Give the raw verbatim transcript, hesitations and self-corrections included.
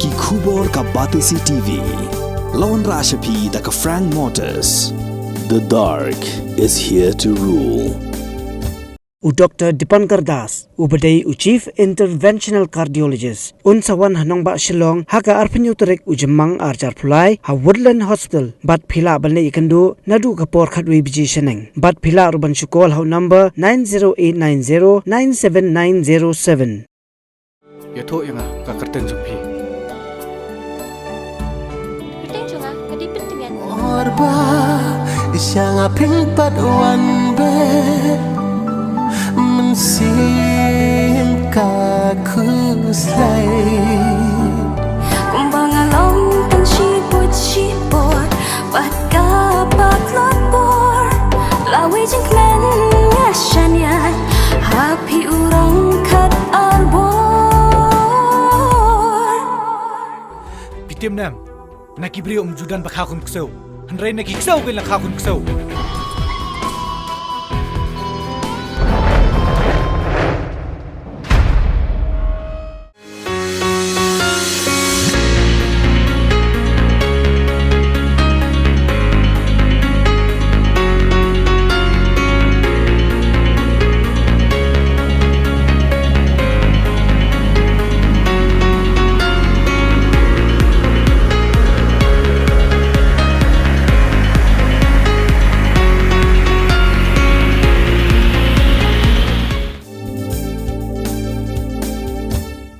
Ki khubor ka Batesi T V. La wanrah sha phi da ka Frank Motors. The dark is here to rule. U Doctor Dipankar Das, uba dei u Chief Interventional Cardiologist, un sa wan ha nongbah Shillong ha ka arphew tarik u Jymmang arhajar arphew lai ha Woodland Hospital, bad phi lah ban leit ïakynduh naduh ka por khatwei baje shaneng. Bad phi lah ruh ban shu call ha u number nine zero eight nine zero nine seven nine zero seven. Ïathuh ïa nga ka kyrteng jong phi. Kyrteng jong nga, nga dei Pyntngen. Or ba sha nga phin pat wan beh mynsiem ka khuslai. Kumba nga long tang shibun shibun bad ka patlot bor. Lawei jingkmen nga shaniah ha phi u rong khat ar bor. Phi tip ne em, na ki briew ym ju don ba kha khun ksew, hynrei na ki ksew kein la kha khun ksew.